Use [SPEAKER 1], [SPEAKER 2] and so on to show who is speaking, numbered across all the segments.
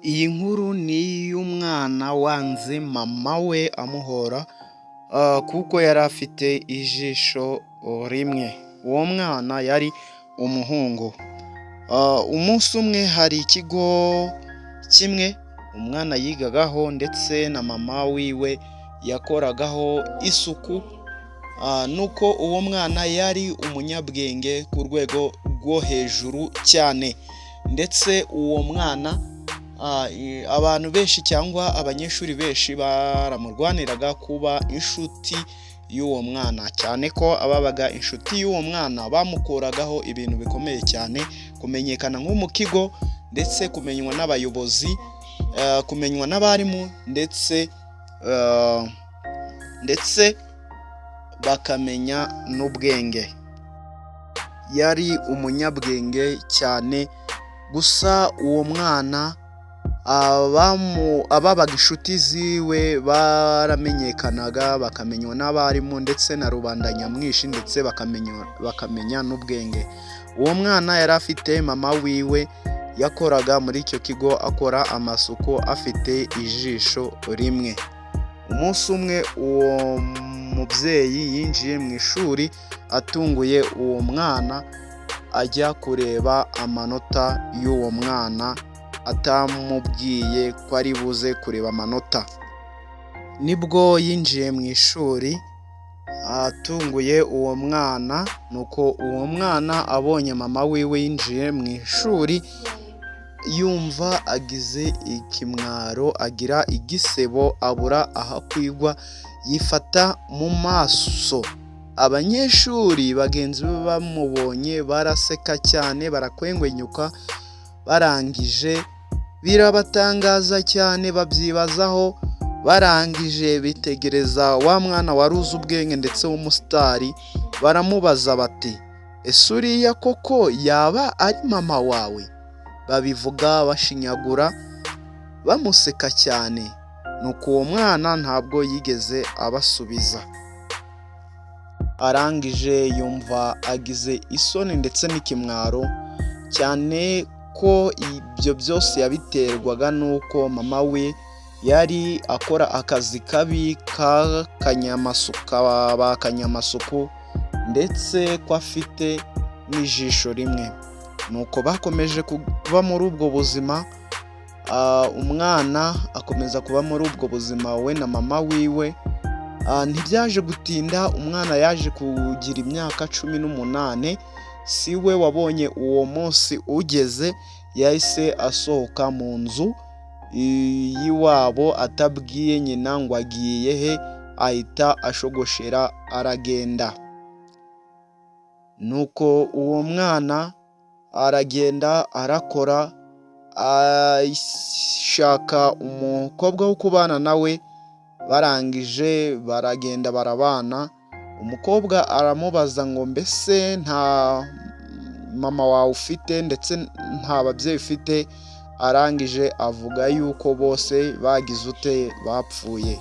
[SPEAKER 1] Iyi nkuru ni iy'umwana wanze mama we amuhora kuko yari afite ijisho rimwe. Uwo mwana yari umuhungu. Umunsi umwe hari ikigo kimwe umwana yigagaho ndetse na mama wiwe yakoragaho isuku, nuko uwo mwana yari umunyabwenge ku rwego rwo hejuru cyane, ndetse uwo mwana abantu benshi cyangwa abanyeshuri benshi baramurwaniraga kuba inshuti y'uwo mwana, cyane ko ababaga inshuti y'uwo mwana bamukuragaho ibintu bikomeye cyane: kumenyekana nko mu kigo, ndetse kumenywa n'abayobozi, kumenywa n'abarimu, ndetse bakamenya n'ubwenge. Yari umunyabwenge cyane, gusa uwo mwana ababaga inshuti ziwe baramenyekanaga, bakamenywa n'abarimu ndetse na rubanda nyamwinshi, ndetse bakamenya n'ubwenge. Uwo mwana yari afite mama wiwe yakoraga muri icyo kigo, akora amasuku, afite ijisho rimwe. Umunsi umwe uwo mubyeyi yinjiye mu ishuri atunguye uwo mwana, ajya kureba amanota y'uwo mwana atamubwiye ko ari buze kureba amanota. Nibwo yinjiye mu ishuri atunguye uwo mwana, nuko uwo mwana abonye mama wiwe yinjiye mu ishuri, yumva agize ikimwaro, agira igisebo, abura aho akwirwa, yifata mu maso. Abanyeshuri bagenzi be bamubonye baraseka cyane, barakwengwenyuka, barangije birabatangaza cyane, babyibazaho. Barangije bitegereza wa mwana wari uzi ubwenge ndetse w'umusitari, baramubaza bati: "Ese uriya koko yaba ari mama wawe?" Babivuga bashinyagura, bamuseka cyane. Nuko uwo mwana ntabwo yigeze abasubiza. Arangije yumva agize isoni ndetse n'ikimwaro cyane, ko ibyo byose yabiterwaga n'uko mama we yari akora akazi kabi ba kanyamasuku, ndetse ko afite n'ijisho rimwe. Nuko bakomeje kuba muri ubwo buzima, umwana akomeza kuba muri ubwo buzima we na mama wiwe. Ntibyaje gutinda, umwana yaje kugira imyaka 18. Si we wabonye uwo munsi ugeze, yahise asohoka mu nzu y'iwabo atabwiye nyina ngo agiye he, ahita ashogoshera aragenda. Nuko uwo mwana aragenda, arakora, ashaka umukobwa wo kubana nawe. Barangije baragenda barabana. Umukobwa aramubaza ngo: "Mbese nta mama wawe ufite, ndetse nta babyeyi ufite?" Arangije avuga yuko bose bagize ute? Bapfuye.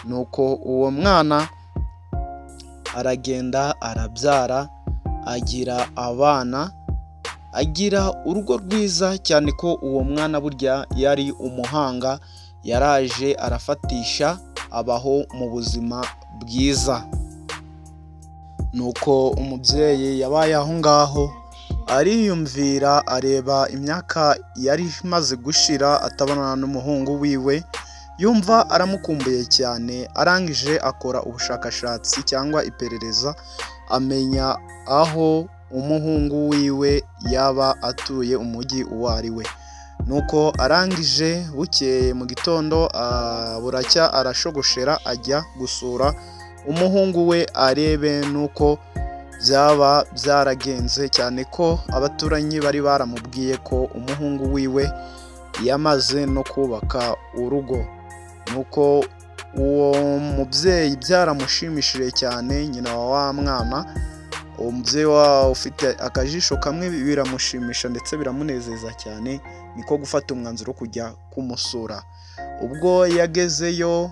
[SPEAKER 1] Nuko uwo mwana aragenda, arabyara, agira abana, agira urugo rwiza cyane, ko uwo mwana burya yari umuhanga. Yaraje arafatisha, abaho mu buzima bwiza. Nuko umubyeyi yabaye aho ngaho ariyumvira, areba imyaka yari imaze gushira atabonana n'umuhungu wiwe, yumva aramukumbuye cyane. Arangije akora ubushakashatsi cyangwa iperereza, amenya aho umuhungu wiwe yaba atuye, umujyi uwo ari we. Nuko arangije bukeye mu gitondo buracya, arashogoshera ajya gusura umuhungu we, arebe nuko byaba byaragenze, cyane ko abaturanyi bari baramubwiye ko umuhungu wiwe yamaze no kubaka urugo. Nuko uwo mubyeyi byaramushimishije cyane, nyina wa wa mwana, uwo mubyeyi ufite akajisho kamwe, biramushimisha ndetse biramunezeza cyane, niko gufata umwanzuro wo kujya kumusura. Ubwo yagezeyo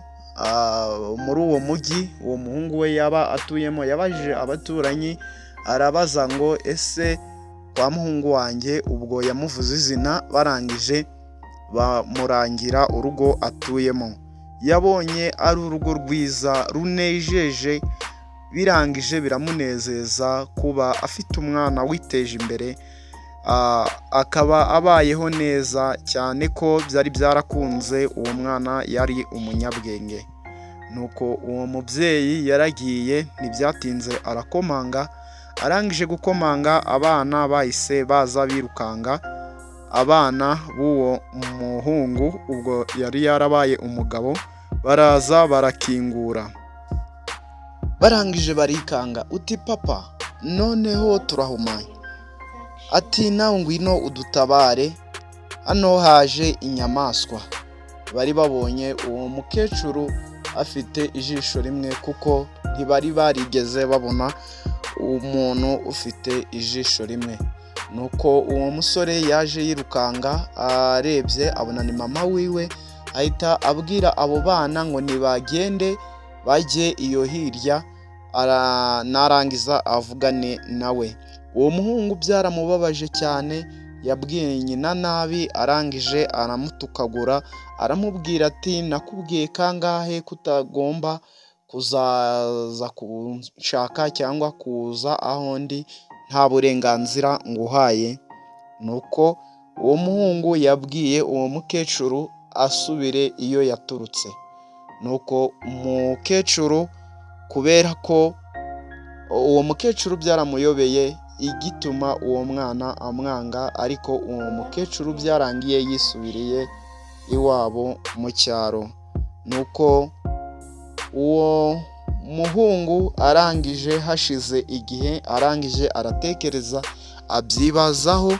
[SPEAKER 1] muri uwo mujyi uwo muhungu we yaba atuyemo, yabajije abaturanyi, arabaza ngo: "Ese kwa muhungu wanjye?" Ubwo yamuvuze izina, barangije Bamurangira urugo atuyemo. Yabonye ari urugo rwiza runejeje, birangije biramunezeza kuba afite umwana witeje imbere, akaba abayeho neza, cyane ko byari byarakunze uwo mwana yari umunyabwenge. Nuko uwo mubyeyi yaragiye, ntibyatinze arakomanga. Arangije gukomanga, abana bahise baza birukanga, abana b'uwo muhungu ubwo yari yarabaye umugabo, baraza barakingura. Barangije barikanga uti: "Papa, noneho turahumanye." Ati: "Nawe ngwino udutabare, hano haje inyamaswa." Bari babonye uwo mukecuru afite ijisho rimwe, kuko ntibari barigeze babona umuntu ufite ijisho rimwe. Nuko uwo musore yaje yirukanga, arebye abona ni mama wiwe, ahita abwira abo bana ngo nibagende bajye iyo hirya, narangiza avugane nawe. Uwo muhungu byaramubabaje cyane, yabwiye nyina nabi, arangije aramutukagura, aramubwira ati: "Nakubwiye kangahe kutagomba kuzaza kunshaka cyangwa kuza aho ndi nta burenganzira nguhaye?" Nuko uwo muhungu yabwiye uwo mukecuru asubire iyo yaturutse. Nuko umukecuru, kubera ko uwo mukecuru byaramuyobeye igituma uwo mwana amwanga, ariko uwo mukecuru byarangiye yisubiriye iwabo mu cyaro. Nuko uwo muhungu arangije, hashize igihe, arangije aratekereza, abyibazaho,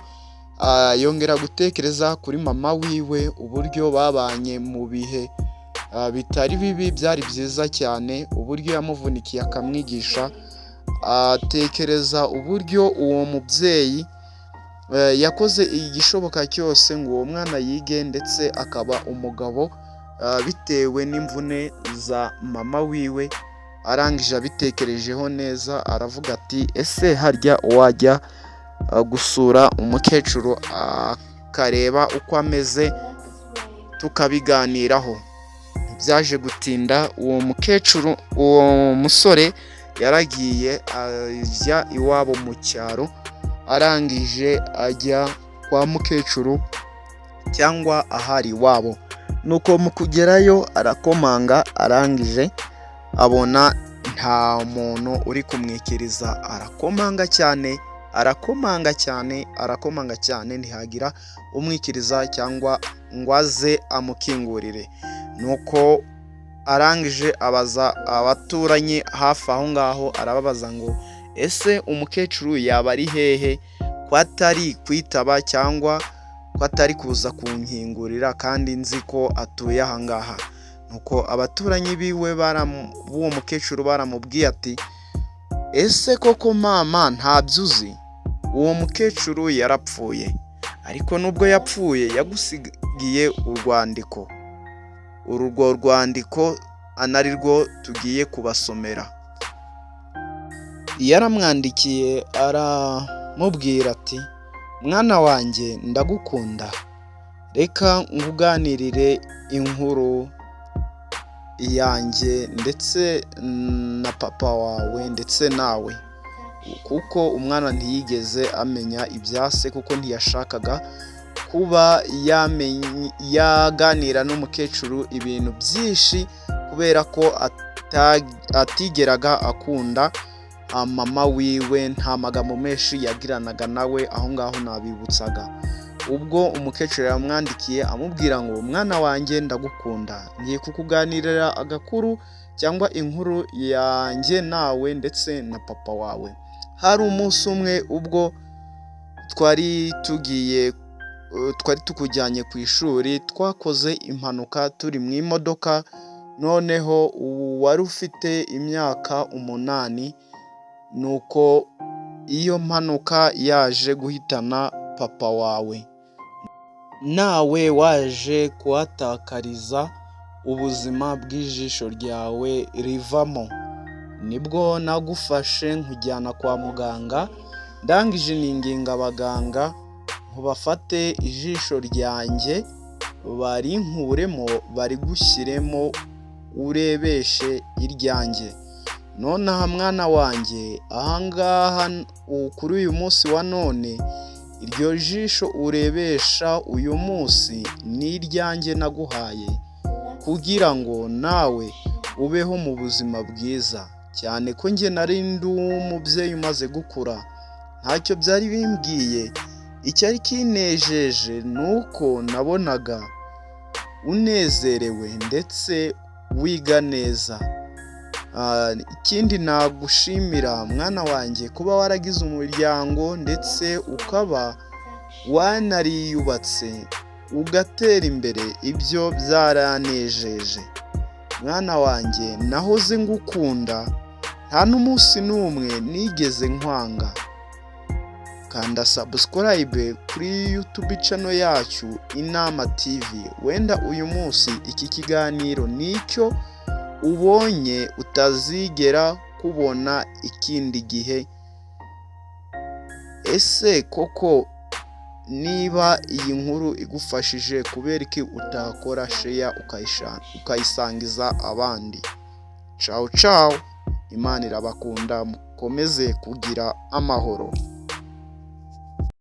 [SPEAKER 1] yongera gutekereza kuri mama wiwe, uburyo babanye mu bihe bitari bibi, byari byiza cyane, uburyo yamuvunikiye akamwigisha. Atekereza uburyo uwo mubyeyi yakoze igishoboka cyose ngo uwo mwana yige, ndetse akaba umugabo bitewe n'imvune za mama wiwe. Arangije abitekerejeho neza, aravuga ati: "Ese harya wajya gusura umukecuru akareba uko ameze, tukabiganiraho?" Byaje gutinda, uwo mukecuru, uwo musore yaragiye ajya iwabo mu cyaro. Arangije ajya kwa mukecuru cyangwa ahari iwabo. Nuko mu kugerayo arakomanga, arangije abona nta muntu uri kumwikiriza. Arakomanga cyane, arakomanga cyane, arakomanga cyane, ntihagira umwikiriza cyangwa ngo aze amukingurire. Nuko arangije abaza abaturanyi hafi aho ngaho, arababaza ngo: "Ese umukecuru yaba ari hehe, ko atari kwitaba cyangwa ko atari kuza kunkingurira kandi nzi ko atuye aha ngaha?" Nuko abaturanyi biwe b'uwo mukecuru baramubwiye ati: "Ese koko mama, ntabyo uzi? Uwo mukecuru yarapfuye, ariko nubwo yapfuye yagusigiye urwandiko." Urwo rwandiko anarirwo tugiye kubasomera. Yaramwandikiye aramubwira ati: "Mwana wanjye, ndagukunda, reka nkuganirire inkuru yanjye ndetse na papa wawe ndetse nawe." Kuko umwana ntiyigeze amenya ibya se, kuko ntiyashakaga kuba yaganira n'umukecuru ibintu byinshi, kubera ko atigeraga akunda mama wiwe, nta magambo menshi yagiranaga nawe. Aho ngaho nabibutsaga ubwo umukecuru yamwandikiye amubwira ngo: "Mwana wanjye, ndagukunda, ngiye kukuganirira agakuru cyangwa inkuru yanjye nawe ndetse na papa wawe. Hari umunsi umwe ubwo twari tugiye, twari tukujyanye ku ishuri, twakoze impanuka turi mu imodoka. Noneho wari ufite imyaka 8, nuko iyo mpanuka yaje guhitana papa wawe, nawe waje kuhatakariza ubuzima bw'ijisho ryawe rivamo. Nibwo nagufashe nkujyana kwa muganga, ndangije ninginga abaganga ngo bafate ijisho ryanjye." Barinkuremo barigushyiremo, urebeshe iryanjye. Nonaha mwana wanjye, ahangaha kuri uyu munsi wa none, iryo jisho urebesha uyu munsi ni iryanjye naguhaye kugira ngo nawe ubeho mu buzima bwiza, cyane ko njye nari ndi umubyeyi umaze gukura, ntacyo byari bimbwiye. Icyari kinejeje ni uko nabonaga unezerewe ndetse wiga neza. Ikindi nagushimira, mwana wanjye, kuba waragize umuryango ndetse ukaba wanariyubatse ugatera imbere, ibyo byaranejeje. Mwana wanjye, nahoze ngukunda, nta n'umunsi n'umwe nigeze nkwanga. Kanda subscribe kuri YouTube channel yacu Inama TV. Wenda uyu munsi iki kiganiro nicyo ubonye utazigera kubona ikindi gihe. Ese koko niba iyi nkuru igufashije, kubera iki utakora share ukayisangiza abandi? Cawu cawu, Imana irabakunda, mukomeze kugira amahoro.